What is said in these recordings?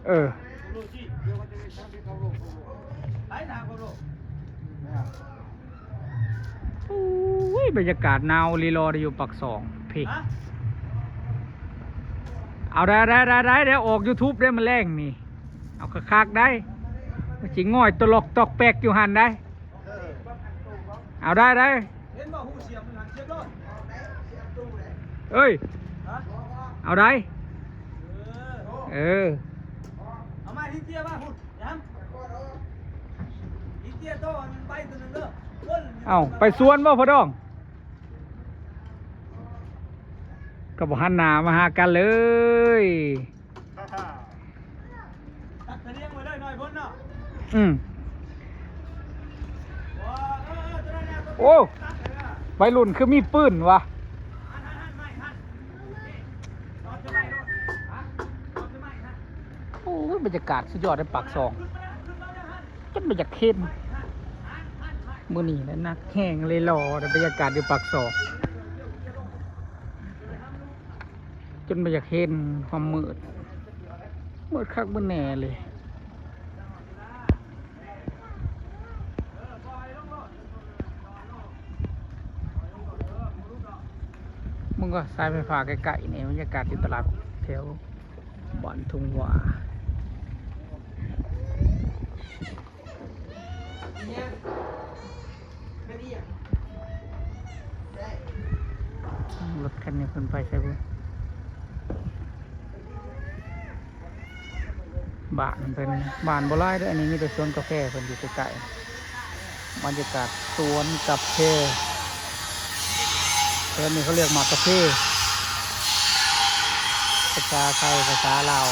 ເອີ ໂອ້ຍ ບັນຍາກາດໜາວລີລໍຢູ່ປາກຊ່ອງພີ້. ເອົາໄດ້ໆໆໆ ດຽວອອກຢູທູບໄດ້ມື້ແລງນີ້ ເອົາຄັກໆໄດ້ ມັນຊິງ່ອຍຕະຫຼອກຕອກແປກຢູ່ຫັ້ນໄດ້. ເອົາໄດ້ໄດ້ ເຫັນບໍ່ ຫູສຽບມັນຫັ້ນ ສຽບໂລດ ເອີຍ ຮະ ເອົາໄດ້ ເອີ ເອີ ເອົາມາທີ່ເຕຍມາພຸ້ນ ຫຍັງ ທີ່ເຕຍໂຕໃບໂຕໜຶ່ງເດີ. ເອົ້າ ໄປສວນບໍ່ພໍ່ດອງ ກໍບໍ່ຫັນໜ້າມາຫາກັນເລີຍ. ຕັດສະລຽງໄວ້ເລີຍໜ້ອຍພົ້ນເນາະ. ອືມ ໂອ້ ໄວລຸ້ນຄືມີປືນວະ. ໂອ້ຍ ບັນຍາກາດສຸດຍອດໃນປາກຊ່ອງ ຈົນບໍ່ຢາກເຫັນ. ມື້ນີ້ນະ ໜັກແຮງເລີຍຫຼໍ່ ບັນຍາກາດຢູ່ປາກຊ່ອງ ຈົນບໍ່ຢາກເຫັນ ຄວາມມືດ ມືດຄັກມືດແນ່ເລີຍ. ມຶງກໍສາຍໄຟຟ້າໃກ້ໆນີ້ ບັນຍາກາດຢູ່ຕະຫຼາດແຖວບ້ານທົ່ງຫວ້າ. ລົດຄັນນີ້ເພິ່ນໄປໃສບຸ? ບ້ານເພິ່ນ ບ້ານບໍ່ຫຼາຍເດີ້ ອັນນີ້ມີແຕ່ສວນກາແຟເພິ່ນຢູ່ໃກ້ໆ. ບັນຍາກາດສວນກາເຟ ແຖວນີ້ເຂົາເອີ້ນໝາກກາເຟ ພາສາໄທ ພາສາລາວ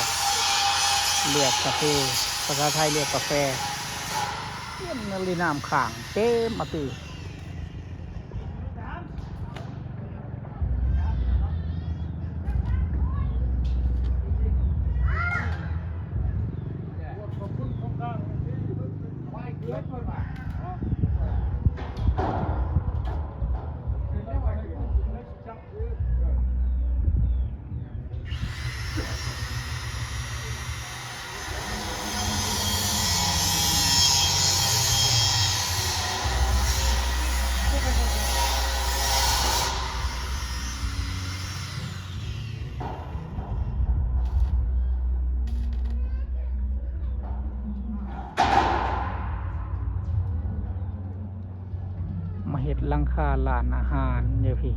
ເອີ້ນກາເຟ ພາສາໄທເອີ້ນກາແຟ. ເຕັມເລີຍ ນ້ຳຂ້າງເຕັມມາຕີ. ມາເຮັດຫຼັງຄາຮ້ານອາຫານຢູ່ພີ້.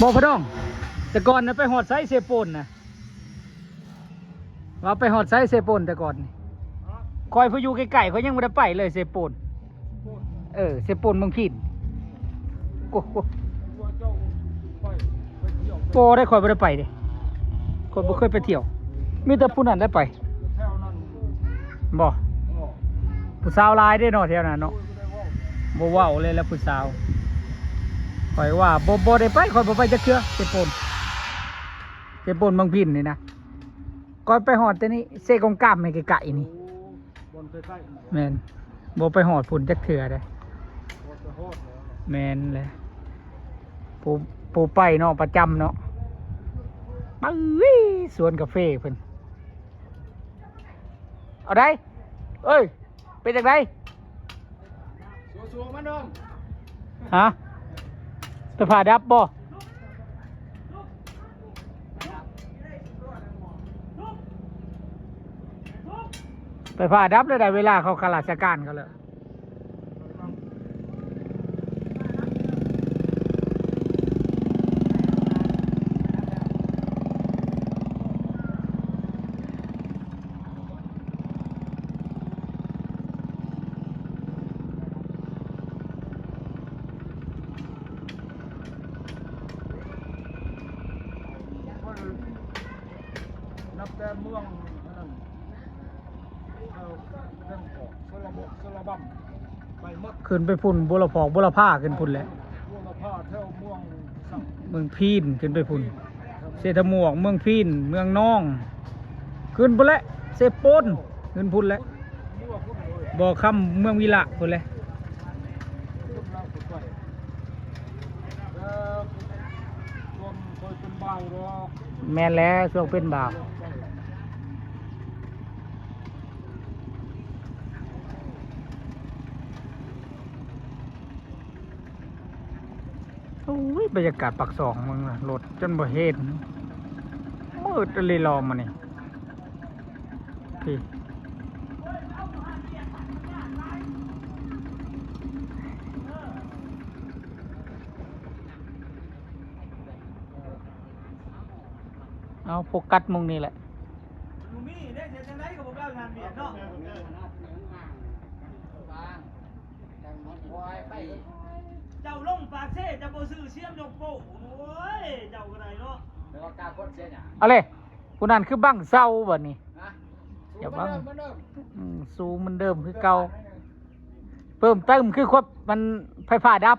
ບໍ່ ພໍ່ດອງ ແຕ່ກ່ອນນະໄປຮອດໃສ ເຊໂປນນະ? ວ່າໄປຮອດໃສເຊໂປນແຕ່ກ່ອນນີ້? ຂ້ອຍຜູ້ຢູ່ໃກ້ໆ ຂ້ອຍຍັງບໍ່ໄດ້ໄປເລີຍເຊໂປນ. ເອີ ເຊໂປນເມືອງພີນ. ໂອ້ໂຫ ບໍ່ໄດ້ ຂ້ອຍບໍ່ໄດ້ໄປເດ້. ຂ້ອຍບໍ່ເຄີຍໄປທ່ຽວ. ມີແຕ່ຜູ້ນັ້ນໄດ້ໄປ. ບໍ່ ຜູ້ສາວຫຼາຍເດ້ເນາະ ແຖວນັ້ນເນາະ. ບໍ່ເວົ້າເລີຍລະຜູ້ສາວ. ຂ້ອຍວ່າບໍ່ ບໍ່ໄດ້ໄປ ຂ້ອຍບໍ່ໄປຈັກເທື່ອ ເຊໂປນ. ເຊໂປນເມືອງພີນນີ້ນະ. ຂ້ອຍໄປຮອດແຕ່ນີ້ ເຊກອງກາມໃຫ້ໃກ້ໆນີ້. ໂອ້ ບ່ອນໃກ້ໆນີ້. ແມ່ນ. ບໍ່ໄປຮອດພຸ້ນຈັກເທື່ອເດ້. ບໍ່ໄປຮອດແລ້ວ. ແມ່ນແຫຼະ. ຜູ້ ຜູ້ໄປເນາະ ປະຈຳເນາະ. ປຶ້ຍ ສວນກາເຟເພິ່ນ. ເອົາໄດ໋ ເອີຍ. ເປັນຈັ່ງໃດ? ສວຍໆ ມານ້ອງ. ຮະ? ໄຟຟ້າດັບບໍ່? ໄຟຟ້າດັບແລ້ວ ໄດ້ເວລາເຂົ້າຂ້າລາຊະການເຂົາແລ້ວ. ນັບແຕ່ເມືອງອັນນັ້ນ ເອີ ເມືອງເກາະ ຊົນລະບົດ ຊົນລະບຳ ໄປໝົດ. ຂຶ້ນໄປພຸ້ນ ບົວລະພອກ ບົວລະພາ ຂຶ້ນພຸ້ນແຫຼະ. ບົວລະພາ ແຖວເມືອງ ເມືອງພີນ ຂຶ້ນໄປພຸ້ນ. ເຊຕະໝວກ ເມືອງພີນ ເມືອງນອງ ຂຶ້ນພຸ້ນແຫຼະ. ເຊໂປນ ຂຶ້ນພຸ້ນແຫຼະ. ເມືອງພຸ້ນເລີຍ. ບໍ່ຄຳເມືອງວິລະພຸ້ນແຫຼະ. ແມ່ນແລ້ວ ຊ່ວງເປັນບ່າວ. ໂອ້ຍ ບັນຍາກາດປາກຊ່ອງເບິ່ງນະ ລົດຈົນບໍ່ເຫັນ ມືດອີ່ຫຼີລໍມານີ້ ນີ້ ເອົາໂຟກັສໝ່ອງນີ້ແຫຼະ. ເຈົ້າລົງປາກເຊ ເຈົ້າບໍ່ຊື້ຊຽມຍົກໂປ້ ໂອ້ຍ ເຈົ້າກໍໄດ້ເນາະ ແຕ່ວ່າກາຄົນເສຍຫຍັງ ເອົາເລີຍ ຜູ້ນັ້ນຄືບັ້ງເຊົາບັດນີ້ ຮະ ຢ່າບັ້ງ ສູງເໝືອນເດີມ ເໝືອນເດີມຄືເກົ່າ ເພີ່ມເຕີມຄືຄວາມມັນໄຟຟ້າດັບ